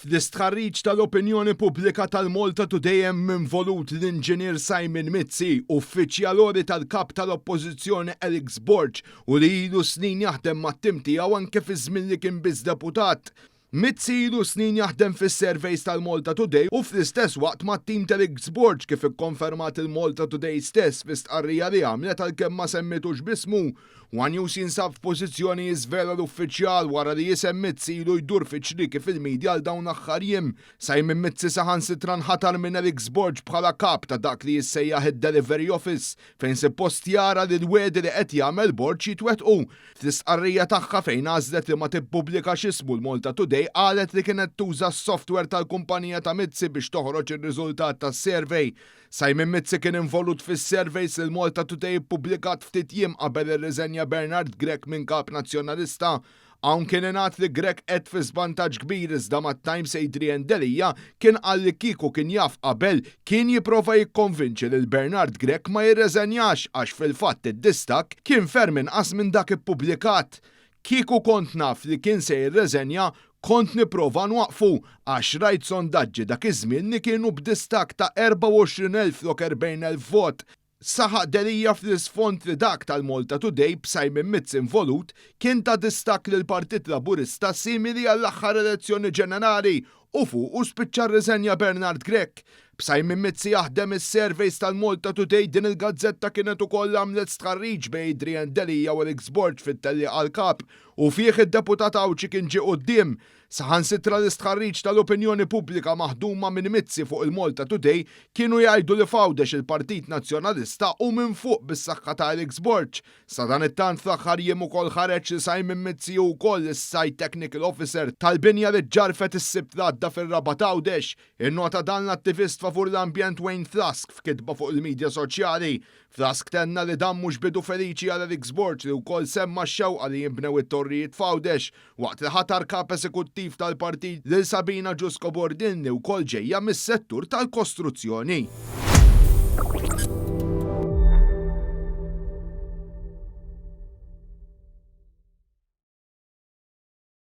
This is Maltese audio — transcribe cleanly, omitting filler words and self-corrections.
Fl-istħarriġ tal-opinjoni pubblika tal-Malta Today hemm involut l-Inġinier Simon Mizzi, uffiċjal għoli tal-Kap tal-Oppożizzjoni Alex Borg u li ilu snin jaħdem mat-tim tiegħu anke fi żmien li kien biss deputat. Mizzi ilu snin jaħdem fis-surveys tal-Malta Today u fl-istess waqt mat-tim t'Alex Borg kif ikkonfermat il-Malta Today stess fi stqarrija li għamlet għalkemm ma semmitux b'ismu. One News jinsab f'pożizzjoni jiżvela l-uffiċjal wara li isem Mizzi ilu jdur fi ċrieki fil-media għal dawn l-aħħar jiem. Simon Mizzi saħansitra nħatar minn Alex Borg bħala kap ta' dak li jissejjaħ id-Delivery Office fejn suppost jara li l-wegħdi li qed jagħmel Borg jitwettqu. Fl-istqarrija tagħha fejn għażlet li ma tippubblikax ismu l-Malta Today qalet li kienet tuża s-software tal-kumpanija ta' Mizzi biex toħroġ ir-riżultat tas-survey. Simon Mizzi kien involut fis-surveys li l-Malta Today ippubblikat ftit jiem qabel irriżenja Bernard Grech minn Kap Nazzjonalista. Hawn kien ingħad li Grech qed fi żvantaġġ kbir iżda mat-Times Adrian Delia kien qal li kieku kien jaf qabel kien jipprova jikkonvinċi lil Bernard Grech ma jirreżenjax għax fil-fatt id-distakk kien ferm inqas minn dak ippubblikat. Kieku kont naf li kien se jirreżenja, kont nipprova nwaqqfu għax rajt sondaġġi dak iż-żmien li kienu b'distakk ta' 24,000 flok 40,000 vot, saħaq Delia fl-isfond li dak tal-Malta Today b'Simon Mizzi involut kien ta distakk lill-Partit Laburista simili għall-aħħar elezzjoni ġenerali u fuqu spiċċa rriżenja Bernard Grech. B'Simon Mizzi jaħdem is-surveys tal-Malta Today din il-gazzetta kienet ukoll għamlet stħarriġ bejn Adrian Delia u Alex Borg fit-tellieqa għall-Kap u fih id-deputat Għawdxi kien ġie quddiem. Saħansitra l-istħarriġ tal-opinjoni pubblika maħduma minn Mizzi fuq il-Malta Today kienu jgħidu li f'Għawdex il-Partit Nazzjonalista hu minn fuq bis-saħħa ta' Alex Borg. Sadanittant fl-aħħar jiem ukoll ħareġ li Simon Mizzi hu wkoll is-Site Technical Officer tal-binja li ġġarfet is-Sibt li għadda fir-Rabat Għawdex. Innota dan l-attivist favur l-ambjent Wayne Flask f'kitba fuq il-midja soċjali. Flask tenna li dan mhux bidu feliċi għal Alex Borg li wkoll semma x-xewqa li jinbnew it-torrijiet f'Għawdex waqt li ħatar Kap Esekuttiv tal-partit lil Sabina Giusco Bordin li wkoll ġejja mis-settur tal-kostruzzjoni.